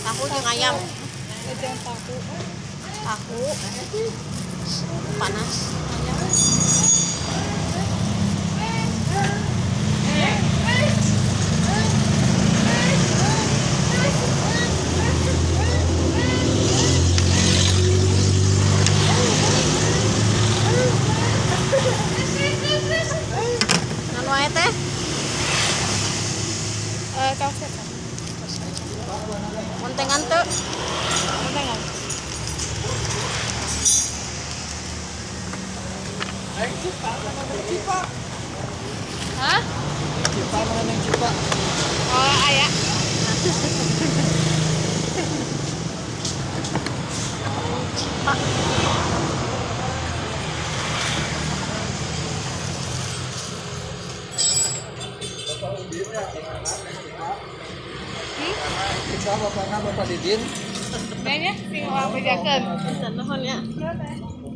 Tahu jeung ayam. Jeung tahu. Tahu. Panas. Ayam. Naon wae teh? Kaos kacang. Montengan teu? Montengan. Neng Cipa, mana Neng Cipa? Hah? Cipa mana Neng Cipa? Oh, aya. Cipa. Cipa bapakna Bapak Didin. Nanya sing urang bejakeun. Nuhun ya. Nuhun.